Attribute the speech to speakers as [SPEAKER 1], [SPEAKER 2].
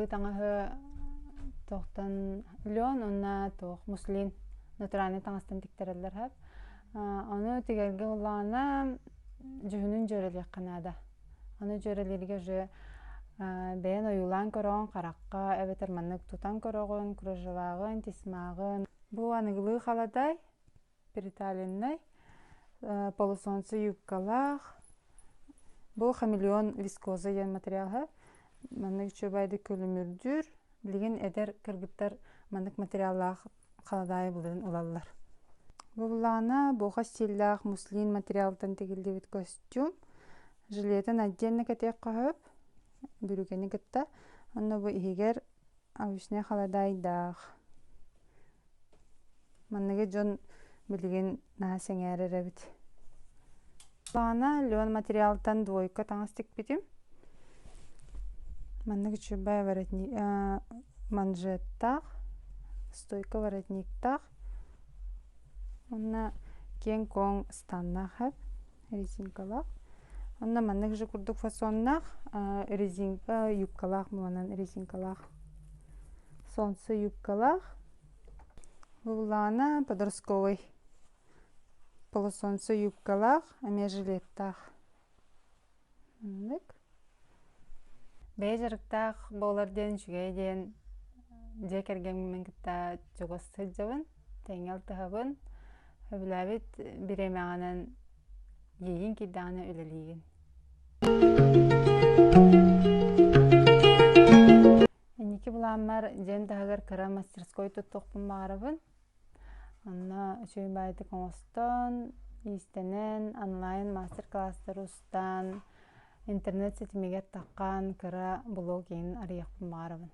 [SPEAKER 1] Аныгылыы таҥаһы туохтан лен уонна туох муслин натуральнай таҥастан тиктэрэллэр сөп. Ону тигэргэ буоллаҕына дьүһүнүн дьүөрэлиэххэ наада. Ону дьүөрэлииргэ уже бэйэн ойуулаан көрөҕүн харахха эбэтэр маннык тутан көрөҕүн, кружеваҕын, тесьмаҕын. Бу аныгылыы халадай приталеннай, полусолнце юбкалаах. Бу хамелеон вискоза диэн материалга маннык үчүгэйдик күлүмүрдүүр. Билигин эдэр кыргыттар маннык материаллаах халадаайы булан ылаллар. Бу буллаҕына буоха стиллээх муслин материалтан тигиллибит костюм. Жилетин отдельно кэтиэххэ сөп, бүрүгэни кытта. Онно бу иһигэр обычнай халадаайдаах. Манныгы дьон билигин наһаа сэҥээрэр эбит. Баҕана лен материалтан двойка таҥас тикпитим. Маннык үчүгэй воротник манжеттаах, стойка воротниктаах. Уонна киэҥ-куоҥ станнаах эбит, резинкалаах. Онно маннык же курдук фасоннаах резинка юбкалаах муонан резинкалаах. Солнце юбкалаах. Буллаҕына подростковый полусолнце юбкалаах, эмиэ жилеттаах. Маннык. Бэйэ дьарыктаах буолар диэн үчүгэй диэн дьиэ кэргэммин кытта чугас сылдьабын, тэҥҥэ алтыһабын. Сөбүлээбит бириэмэҕинэн иэйиҥ киирдэҕинэ үлэлиигин. Инники былааммар дьиэм таһыгар кыра мастерской туттуохпун баҕарабын. Онно үчүгэй баайдык оҥостон, иистэнэн, онлайн мастер-класстары устан, интернет ситимигэр таххан кыра блог иһин арыйыахпын баҕарабын.